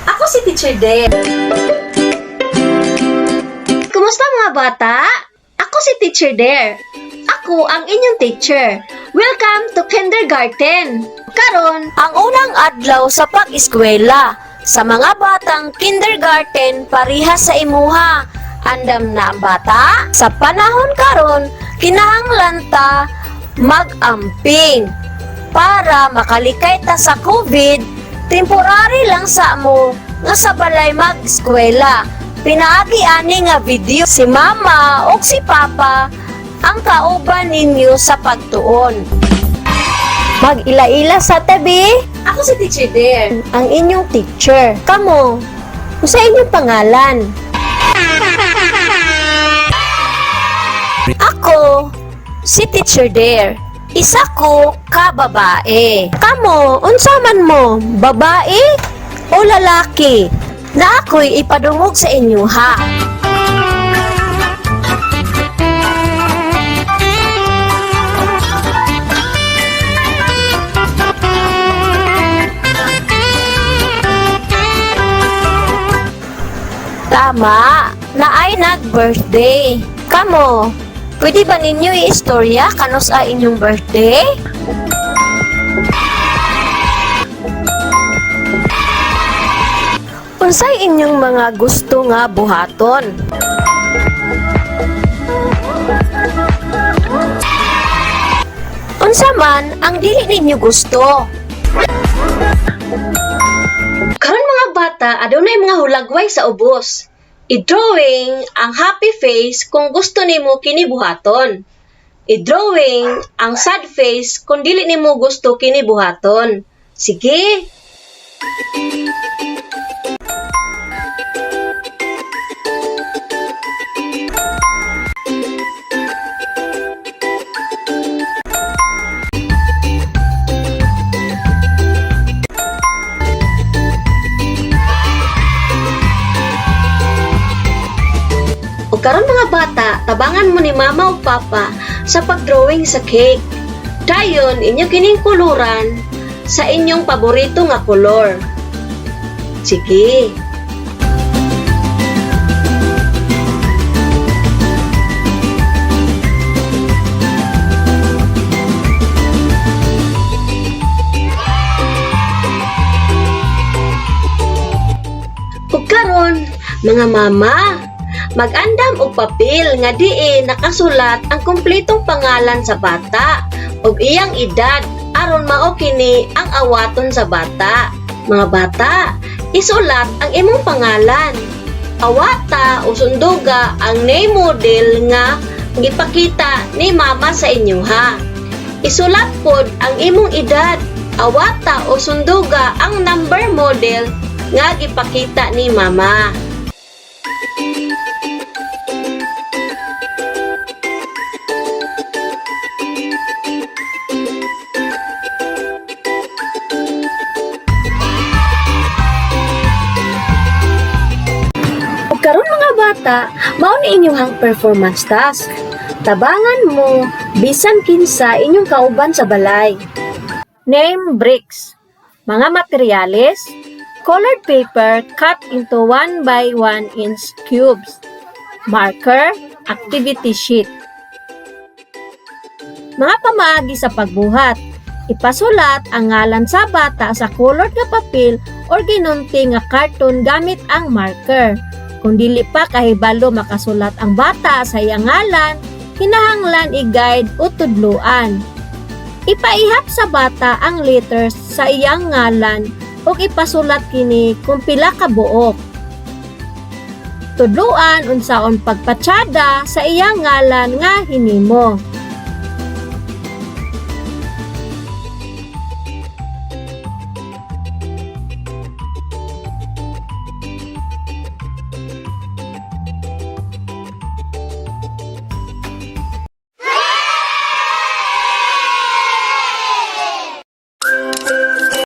Ako si Teacher Del. Kumusta, mga bata? Ako si Teacher Dare. Ako ang inyong teacher. Welcome to kindergarten. Karon, Ang unang adlaw sa pag-eskwela sa mga batang kindergarten pareha sa imuha. Andam na ang bata? Sa panahon karon, kinahanglan ta mag-amping para makalikay ta sa COVID. Temporary lang sa mo nga sa balay mag-eskwela. Pinaagi ani nga video, si mama o si papa ang kauban ninyo sa pagtuon. Mag-ila-ila sa tabi. Ako si Teacher Dare. Ang inyong teacher. Kamo, unsa inyong pangalan? Ako, si Teacher Dare. Isa ko ka babae. Kamo, unsa man mo, babae o lalaki? Na ako'y ipadungog sa inyo ha. Tama, na ay nag-birthday. Kamo, pwede ba ninyo i-istorya kanus ay inyong birthday? Unsay inyong mga gusto nga buhaton? Unsa man ang dili ninyo gusto? Karon, mga bata, adunay mga hulagway sa ubos. I-drawing ang happy face kung gusto nimo kini buhaton. I-drawing ang sad face kung dili nimo gusto kini buhaton. Sige. O karon, mga bata, tabangan mo ni mama o papa sa pagdrawing sa cake. Dayon inyo kining kuluran sa inyong paborito nga kolor. Sige. Ug karon, mga mama, mag-andam og papel nga diin nakasulat ang kumpletong pangalan sa bata ug iyang edad aron mao kini ang awaton sa bata. Mga bata, isulat ang imong pangalan. Awata o sunduga ang name model nga gipakita ni mama sa inyo ha. Isulat pod ang imong edad. Awata o sunduga ang number model nga gipakita ni mama. Ug karon, mga bata, mao ni inyong performance task. Tabangan mo bisan kinsa inyong kauban sa balay. Name bricks. Mga materyales: colored paper cut into 1 by 1 inch cubes, marker, activity sheet. Mga pamaagi sa pagbuhat. Ipasulat ang ngalan sa bata sa colored nga papel or ginunti nga karton gamit ang marker. Kung dili pa kahibalo makasulat ang bata sa iyang ngalan, kinahanglan i-guide o tudluan. Ipaihap sa bata ang letters sa iyang ngalan ug ipasulat kini kung pila ka buok. Tudluan unsaon pagpatsada sa iyang ngalan nga hinimo.